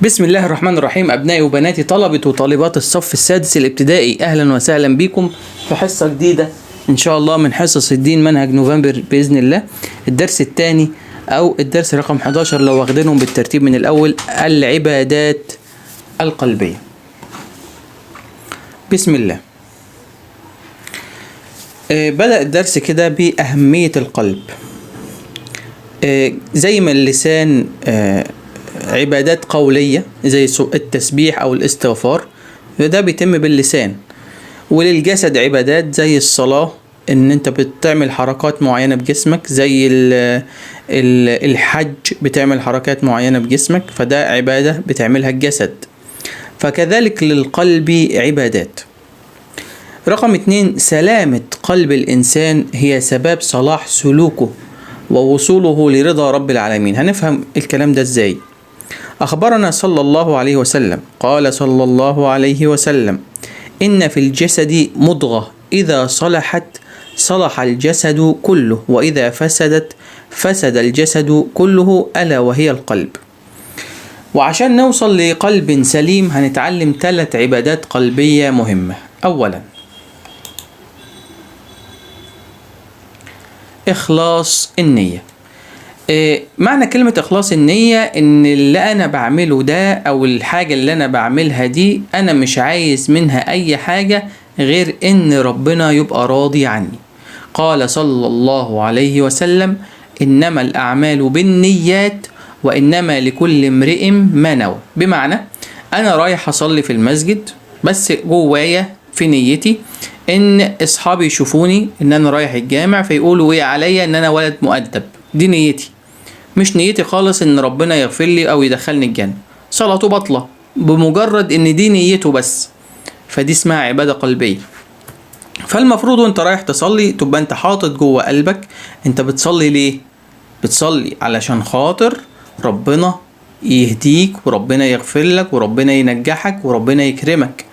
بسم الله الرحمن الرحيم. أبنائي وبناتي طلبة وطالبات الصف السادس الابتدائي، أهلا وسهلا بكم في حصة جديدة إن شاء الله من حصص الدين منهج نوفمبر بإذن الله. الدرس الثاني أو الدرس رقم 11 لو واخدينهم بالترتيب من الأول، العبادات القلبية. بسم الله. بدأ الدرس كده بأهمية القلب. زي ما اللسان عبادات قولية زي التسبيح أو الاستغفار، ده بيتم باللسان. وللجسد عبادات زي الصلاة، إن أنت بتعمل حركات معينة بجسمك، زي الحج بتعمل حركات معينة بجسمك، فده عبادة بتعملها الجسد. فكذلك للقلب عبادات. رقم 2، سلامة قلب الإنسان هي سبب صلاح سلوكه ووصوله لرضا رب العالمين. هنفهم الكلام ده إزاي؟ أخبرنا صلى الله عليه وسلم، قال صلى الله عليه وسلم: إن في الجسد مضغة، إذا صلحت صلح الجسد كله، وإذا فسدت فسد الجسد كله، ألا وهي القلب. وعشان نوصل لقلب سليم هنتعلم 3 عبادات قلبية مهمة. أولا، إخلاص النية. معنى كلمة إخلاص النية إن اللي أنا بعمله ده أو الحاجة اللي أنا بعملها دي أنا مش عايز منها أي حاجة غير إن ربنا يبقى راضي عني. قال صلى الله عليه وسلم: إنما الأعمال بالنيات وإنما لكل امرئ ما نوى. بمعنى أنا رايح أصلي في المسجد، بس جوايا في نيتي إن أصحابي يشوفوني إن أنا رايح الجامع فيقولوا إيه عليا، إن أنا ولد مؤدب. دي نيتي، مش نيتي خالص إن ربنا يغفر لي أو يدخلني الجنة. صلاته بطلة بمجرد إن دي نيته بس، فدي اسمها عبادة قلبية. فالمفروض وانت رايح تصلي تبقى انت حاطط جوه قلبك انت بتصلي ليه؟ بتصلي علشان خاطر ربنا يهديك وربنا يغفر لك وربنا ينجحك وربنا يكرمك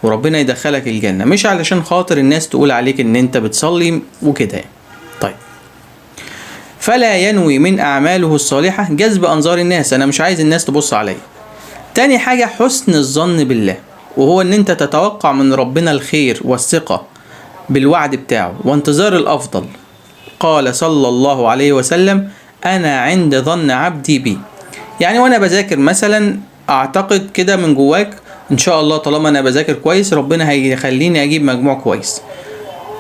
وربنا يدخلك الجنة، مش علشان خاطر الناس تقول عليك ان انت بتصلي وكده يعني. طيب، فلا ينوي من أعماله الصالحة جذب أنظار الناس، أنا مش عايز الناس تبص عليا. تاني حاجة، حسن الظن بالله، وهو ان انت تتوقع من ربنا الخير والثقة بالوعد بتاعه وانتظار الأفضل. قال صلى الله عليه وسلم: أنا عند ظن عبدي بي. يعني وأنا بذاكر مثلا أعتقد كده من جواك إن شاء الله طالما أنا بذاكر كويس ربنا هيخليني أجيب مجموع كويس.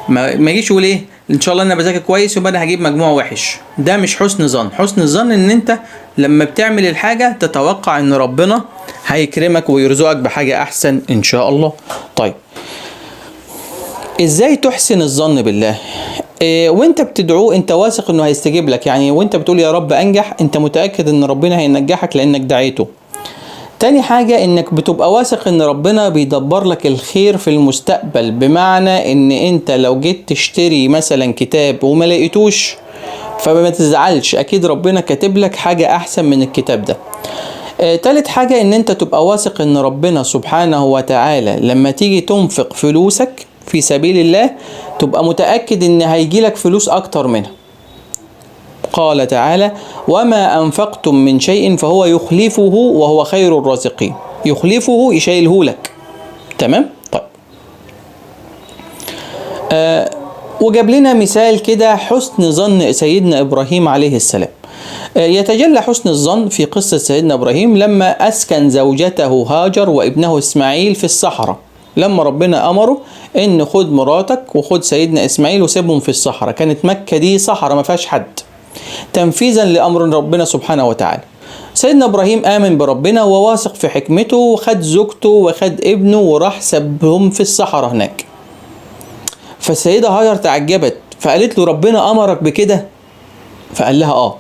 ما يجيش يقول إيه إن شاء الله أنا بذاكر كويس يبقى أنا هجيب مجموع وحش، ده مش حسن ظن. حسن الظن إن أنت لما بتعمل الحاجة تتوقع إن ربنا هيكرمك ويرزقك بحاجة أحسن إن شاء الله. طيب، إزاي تحسن الظن بالله؟ وانت بتدعوه انت واثق انه هيستجيب لك، يعني وانت بتقول يا رب انجح انت متأكد ان ربنا هينجحك لانك دعيته. تاني حاجة، انك بتبقى واثق ان ربنا بيدبر لك الخير في المستقبل، بمعنى ان انت لو جيت تشتري مثلا كتاب وما لقيتوش فما تزعلش، اكيد ربنا كاتب لك حاجة احسن من الكتاب ده. تالت حاجة، ان انت تبقى واثق ان ربنا سبحانه وتعالى لما تيجي تنفق فلوسك في سبيل الله تبقى متأكد ان هيجيلك فلوس اكتر منها. قال تعالى: وما أنفقتم من شيء فهو يخلفه وهو خير الرازقين. يخلفه يشيله لك. تمام؟ طيب، وجاب لنا مثال كده حسن ظن سيدنا إبراهيم عليه السلام. يتجلى حسن الظن في قصة سيدنا إبراهيم لما أسكن زوجته هاجر وابنه إسماعيل في الصحراء، لما ربنا أمره إن خد مراتك وخد سيدنا إسماعيل وسيبهم في الصحراء. كانت مكة دي صحراء ما فيهاش حد، تنفيذا لأمر ربنا سبحانه وتعالى. سيدنا إبراهيم آمن بربنا وواثق في حكمته، وخد زوجته وخد ابنه وراح سبهم في الصحراء هناك. فالسيدة هاجر تعجبت فقالت له: ربنا أمرك بكده؟ فقال لها آه.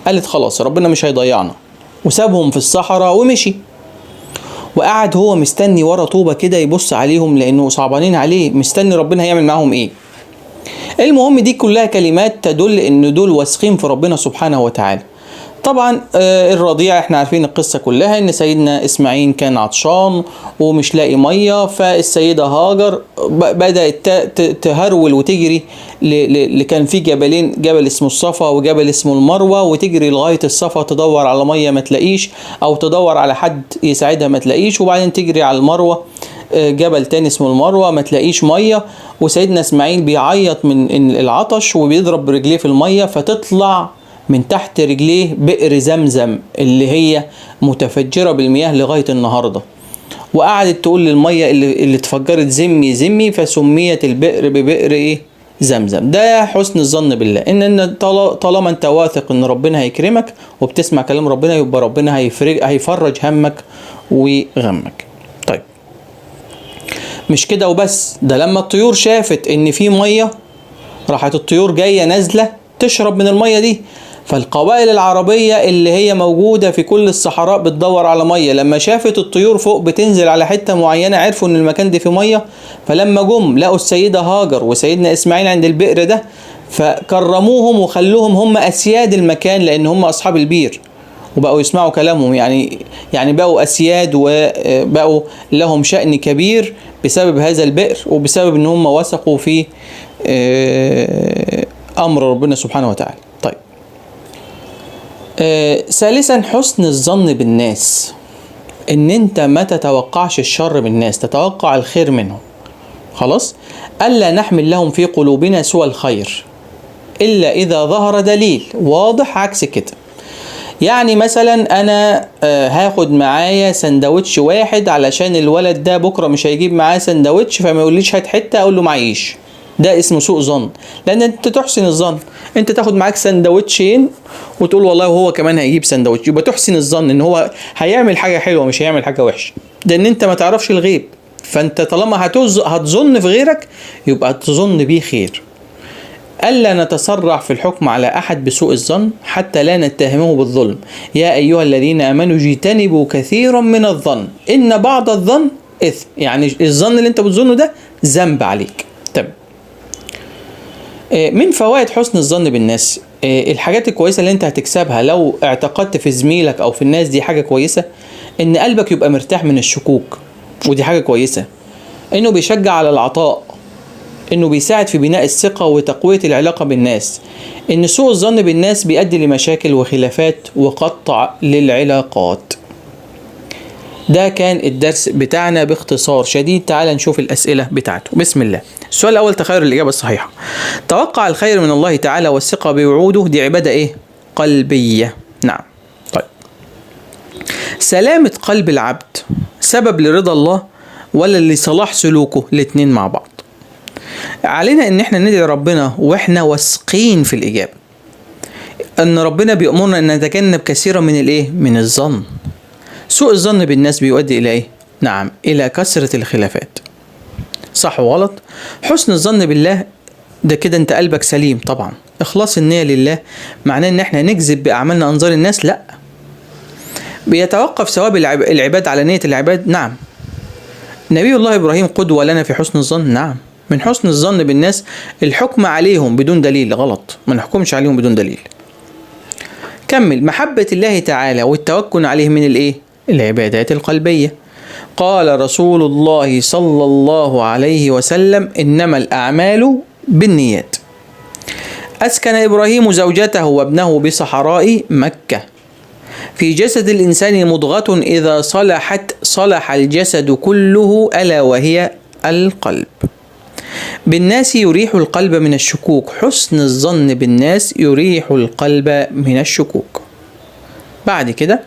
قالت خلاص ربنا مش هيضيعنا، وسابهم في الصحراء ومشي. وقعد هو مستني ورا طوبة كده يبص عليهم لأنه صعبانين عليه، مستني ربنا هيعمل معاهم إيه. المهم دي كلها كلمات تدل إن دول واثقين في ربنا سبحانه وتعالى. طبعا الرضيع احنا عارفين القصة كلها، ان سيدنا اسماعيل كان عطشان ومش لاقي مية، فالسيدة هاجر بدأت تهرول وتجري اللي كان في جبلين، جبل اسمه الصفا وجبل اسمه المروة، وتجري لغاية الصفا تدور على مية ما تلاقيش، او تدور على حد يساعدها ما تلاقيش، وبعدين تجري على المروة، جبل تاني اسمه المروة، ما تلاقيش مية، وسيدنا اسماعيل بيعيط من العطش وبيضرب برجليه في المية، فتطلع من تحت رجليه بئر زمزم اللي هي متفجرة بالمياه لغاية النهاردة، وقعدت تقول للمية اللي اتفجرت زمي زمي، فسميت البئر ببئر ايه؟ زمزم. ده حسن الظن بالله، ان طالما انت واثق ان ربنا هيكرمك وبتسمع كلام ربنا، يبقى ربنا هيفرج همك وغمك. طيب مش كده وبس، ده لما الطيور شافت ان في مية، راحت الطيور جاية نازلة تشرب من المية دي. فالقبائل العربية اللي هي موجودة في كل الصحراء بتدور على مية، لما شافت الطيور فوق بتنزل على حتة معينة عرفوا ان المكان ده فيه مية، فلما جم لقوا السيدة هاجر وسيدنا اسماعيل عند البئر ده، فكرموهم وخلوهم هم اسياد المكان لان هم اصحاب البير، وبقوا يسمعوا كلامهم، يعني بقوا اسياد وبقوا لهم شأن كبير بسبب هذا البئر، وبسبب ان هم وثقوا في امر ربنا سبحانه وتعالى. طيب ثالثا حسن الظن بالناس، ان انت ما تتوقعش الشر من الناس، تتوقع الخير منهم. خلاص، الا نحمل لهم في قلوبنا سوى الخير الا اذا ظهر دليل واضح عكس كده. يعني مثلا انا هاخد معايا سندوتش واحد علشان الولد ده بكره مش هيجيب معاه سندوتش، فما يقوليش هات حته، اقول له معيش. ده اسمه سوء ظن، لان انت تحسن الظن، انت تاخد معاك سندوتشين وتقول والله هو كمان هيجيب سندوتش، يبقى تحسن الظن ان هو هيعمل حاجه حلوه مش هيعمل حاجه وحشه، لان انت ما تعرفش الغيب. فانت طالما هتظن في غيرك يبقى تظن بيه خير. ألا نتسرع في الحكم على أحد بسوء الظن حتى لا نتهمه بالظلم. يا أيها الذين آمنوا اجتنبوا كثيرا من الظن إن بعض الظن إثم. يعني الظن اللي انت بتظنه ده ذنب عليك. تمام. من فوائد حسن الظن بالناس، الحاجات الكويسة اللي انت هتكسبها لو اعتقدت في زميلك أو في الناس دي حاجة كويسة، إن قلبك يبقى مرتاح من الشكوك، ودي حاجة كويسة. إنه بيشجع على العطاء، إنه بيساعد في بناء الثقة وتقوية العلاقة بالناس، إن سوء الظن بالناس بيؤدي لمشاكل وخلافات وقطع للعلاقات. ده كان الدرس بتاعنا باختصار شديد. تعال نشوف الأسئلة بتاعته. بسم الله. السؤال الأول، تخير الإجابة الصحيحة. توقع الخير من الله تعالى والثقة بوعوده، دي عبادة إيه؟ قلبية. نعم. طيب، سلامة قلب العبد سبب لرضا الله ولا لصلاح سلوكه؟ الاتنين مع بعض. علينا ان احنا ندعي ربنا واحنا واثقين في الاجابه، ان ربنا بيأمرنا ان نتجنب كثيرا من الايه؟ من الظن. سوء الظن بالناس بيؤدي الى ايه؟ نعم، الى كثرة الخلافات. صح وغلط. حسن الظن بالله ده كده انت قلبك سليم طبعا. اخلاص النية لله معناه ان احنا نجذب باعمالنا انظار الناس؟ لا. بيتوقف ثواب العباد على نية العباد؟ نعم. نبي الله ابراهيم قدوة لنا في حسن الظن؟ نعم. من حسن الظن بالناس الحكم عليهم بدون دليل، غلط، ما نحكمش عليهم بدون دليل. كمل. محبة الله تعالى والتوكل عليه من الايه؟ العبادات القلبية. قال رسول الله صلى الله عليه وسلم إنما الأعمال بالنيات. أسكن إبراهيم زوجته وابنه بصحراء مكة. في جسد الإنسان مضغة إذا صلحت صلح الجسد كله، ألا وهي القلب. بالناس يريح القلب من الشكوك. حسن الظن بالناس يريح القلب من الشكوك. بعد كده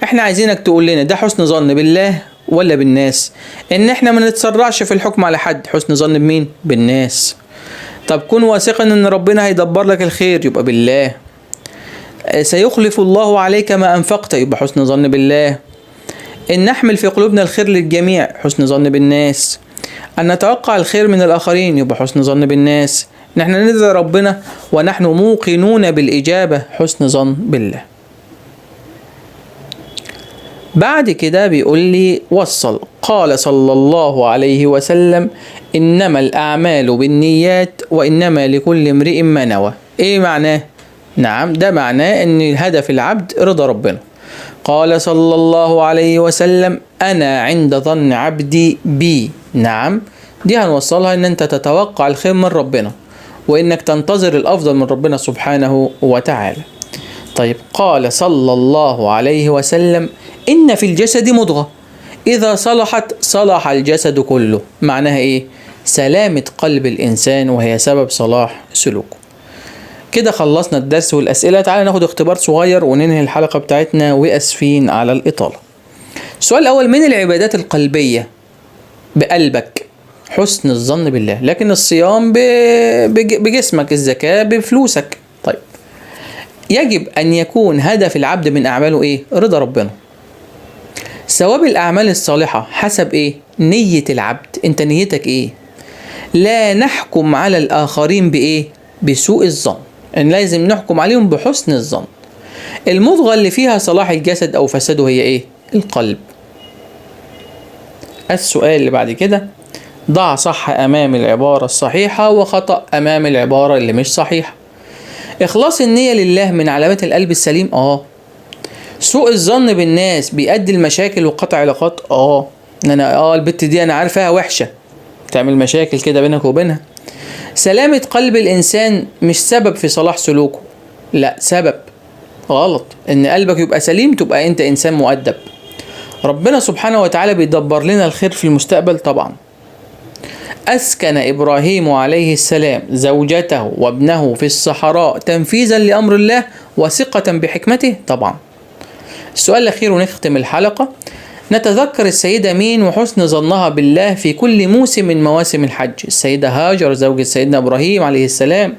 احنا عايزينك تقول لنا ده حسن ظن بالله ولا بالناس؟ ان احنا ما نتسرعش في الحكم على حد، حسن ظن بمين؟ بالناس. طب كن واثقا ان ربنا هيدبر لك الخير، يبقى بالله. سيخلف الله عليك ما انفقت، يبقى حسن ظن بالله. ان نحمل في قلوبنا الخير للجميع، حسن ظن بالناس. أن نتوقع الخير من الآخرين، يبقى حسن ظن بالناس. نحن ندعي ربنا ونحن موقنون بالإجابة، حسن ظن بالله. بعد كده بيقول لي وصل. قال صلى الله عليه وسلم إنما الأعمال بالنيات وإنما لكل امرئ ما نوى. إيه معناه؟ نعم، ده معناه ان هدف العبد رضا ربنا. قال صلى الله عليه وسلم: أنا عند ظن عبدي بي. نعم، دي هنوصلها ان انت تتوقع الخير من ربنا، وانك تنتظر الافضل من ربنا سبحانه وتعالى. طيب، قال صلى الله عليه وسلم: إن في الجسد مضغة، إذا صلحت صلح الجسد كله. معناها إيه؟ سلامة قلب الإنسان، وهي سبب صلاح سلوكه. كده خلصنا الدرس والأسئلة. تعالى ناخد اختبار صغير وننهي الحلقة بتاعتنا، وأسفين على الإطالة. السؤال الأول: من العبادات القلبية بقلبك؟ حسن الظن بالله. لكن الصيام بجسمك، الزكاة بفلوسك. طيب، يجب أن يكون هدف العبد من أعماله إيه؟ رضا ربنا. ثواب الأعمال الصالحة حسب إيه؟ نية العبد. أنت نيتك إيه؟ لا نحكم على الآخرين بإيه؟ بسوء الظن، إن لازم نحكم عليهم بحسن الظن. المضغة اللي فيها صلاح الجسد أو فساده هي إيه؟ القلب. السؤال اللي بعد كده: ضع صح أمام العبارة الصحيحة وخطأ أمام العبارة اللي مش صحيحة. إخلاص النية لله من علامات القلب السليم؟ سوء الظن بالناس بيؤدي لمشاكل وقطع علاقات؟ إن أنا البت دي أنا عارفاها وحشة، تعمل مشاكل كده بينك وبينها. سلامة قلب الإنسان مش سبب في صلاح سلوكه، لا، سبب غلط. إن قلبك يبقى سليم تبقى أنت إنسان مؤدب. ربنا سبحانه وتعالى بيدبر لنا الخير في المستقبل طبعا. أسكن إبراهيم عليه السلام زوجته وابنه في الصحراء تنفيذا لأمر الله وثقة بحكمته طبعا. السؤال الأخير ونختم الحلقة: نتذكر السيدة مين وحسن ظنها بالله في كل موسم من مواسم الحج؟ السيدة هاجر زوجة سيدنا إبراهيم عليه السلام.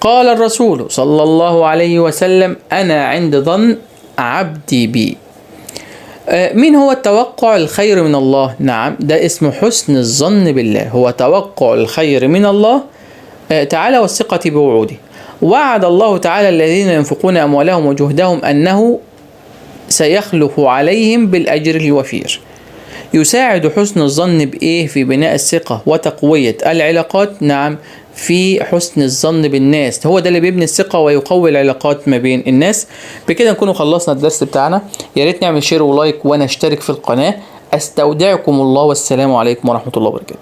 قال الرسول صلى الله عليه وسلم: أنا عند ظن عبدي بي. مين هو التوقع الخير من الله؟ نعم، ده اسمه حسن الظن بالله، هو توقع الخير من الله تعالى والثقة بوعوده. وعد الله تعالى الذين ينفقون أموالهم وجهدهم أنه سيخلف عليهم بالأجر الوفير. يساعد حسن الظن بإيه في بناء الثقة وتقوية العلاقات؟ نعم، في حسن الظن بالناس، هو ده اللي بيبني الثقة ويقوي العلاقات ما بين الناس. بكده نكون خلصنا الدرس بتاعنا. يا ريت نعمل share و like ونشترك في القناة. استودعكم الله، والسلام عليكم ورحمة الله وبركاته.